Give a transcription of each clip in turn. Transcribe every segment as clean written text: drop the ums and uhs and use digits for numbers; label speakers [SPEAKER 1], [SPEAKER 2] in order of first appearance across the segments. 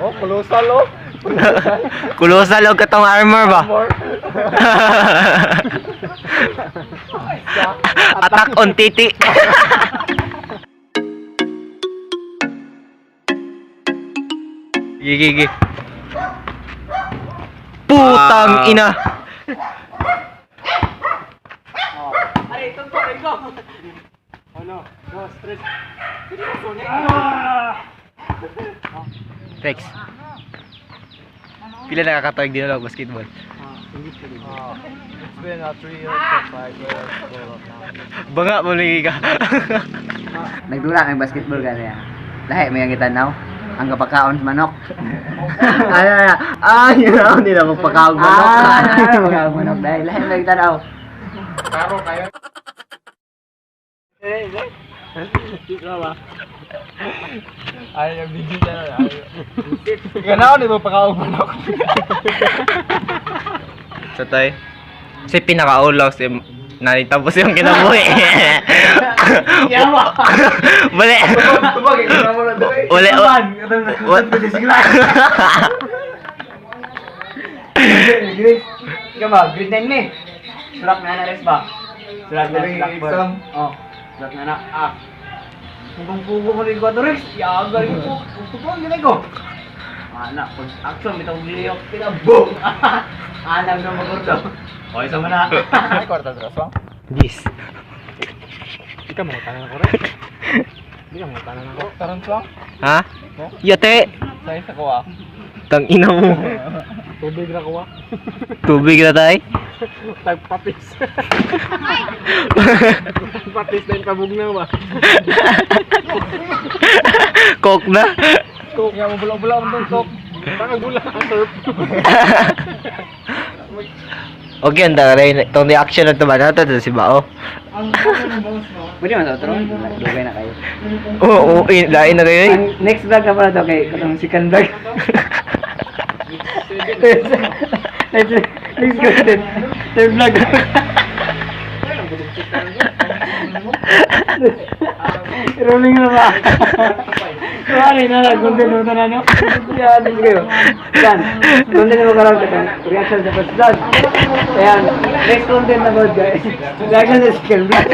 [SPEAKER 1] Oh, colossal oh.
[SPEAKER 2] Colossal og katong armor ba? Attack on Titi. Gigi gigi. Putang ina. Rex. Pila nakakatuig din lang basketball?
[SPEAKER 1] It's been 3 years since I played basketball now.
[SPEAKER 2] Banga mo lagi ka.
[SPEAKER 3] Nagdula kang basketball gani ah. Lahi may ang gitanaw. Ang kapakaon sa manok. Ano na?
[SPEAKER 2] Ah, yun ako nila magpakaog manok.
[SPEAKER 3] Ah, ano magkaon manok dahil lahi may gitanaw.
[SPEAKER 1] Karo kayo. Ay, ang video na lang. Ganaw ni ba pakaog manok?
[SPEAKER 2] Sa tay. Si pinakaulaw si nani tapos yung kinabuhi.
[SPEAKER 3] Yawa.
[SPEAKER 2] Bali.
[SPEAKER 1] Tubag, ikaw mo na dali.
[SPEAKER 2] Wala.
[SPEAKER 3] Grade. Ikaw ba? Grade 9 ni. Sulak na na res ba? Sulak na sulak ba?
[SPEAKER 1] Exam.
[SPEAKER 3] Oh. Sulak na na. Ah. Kung pugo mo rin ko ato res. Yaga rin ko. Tutuon gani ko. Ana, pag action bitaw giliyok pila boom. Alam na magurdo. Okay sama na.
[SPEAKER 1] Ay, kwarta dress ba?
[SPEAKER 2] Yes.
[SPEAKER 1] Di ka mga tanan ako rin. Di ka mga tanan ako. Taran lang.
[SPEAKER 2] Ha? Yate.
[SPEAKER 1] Sa isa ko ah.
[SPEAKER 2] Tang ina mo.
[SPEAKER 1] Tubig na ko ah.
[SPEAKER 2] Tubig na tay.
[SPEAKER 1] Tagpapis. Tagpapis na yung pabugnaw ba?
[SPEAKER 2] Coke na.
[SPEAKER 1] Coke. Nga mo bula-bula ang tong coke. Baka gula ang surf.
[SPEAKER 2] Okay, ang dara itong reaction na tuba nato si Bao.
[SPEAKER 3] Pwede man sa otro. Dugay na kayo.
[SPEAKER 2] Oo, oh, lain na kayo eh.
[SPEAKER 3] Ang next vlog na pala to kay katong second vlog. Next next content. Third vlog. Rolling na ba? Sorry na lang, content mo na no? Yan, din kayo. Yan, content mo karon katong reaction sa first vlog. Ayan, next content na about guys. Reaction sa second vlog.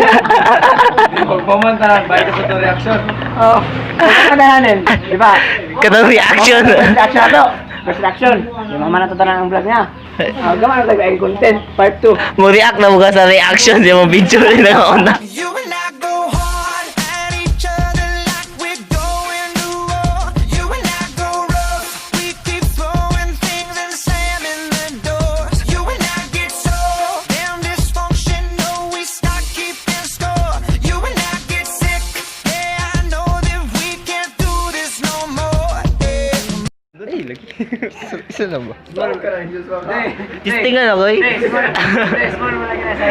[SPEAKER 1] Pagpaman tanan, bayad ka sa reaction.
[SPEAKER 3] Oh, ano na natin, di ba?
[SPEAKER 2] Katong reaction.
[SPEAKER 3] First reaction na to. First reaction. Yung mga manatatanan ang vlog niya. Ah, gawa na tayo ang content part 2.
[SPEAKER 2] Mo react na mo ka sa reaction sa mga video rin na una.
[SPEAKER 4] You and I go hard at each other like we're going to war. You and I go rough. We keep throwing things and slamming the doors. You and I get so damn dysfunctional. We start keeping score. You and I get sick. Yeah, I know that we can't do this no more. Yeah.
[SPEAKER 2] Ay, lagi. Isa na ba?
[SPEAKER 1] Small ka na, Diyos mo.
[SPEAKER 2] Testingan ako eh.
[SPEAKER 3] Small, small mo lang yun sa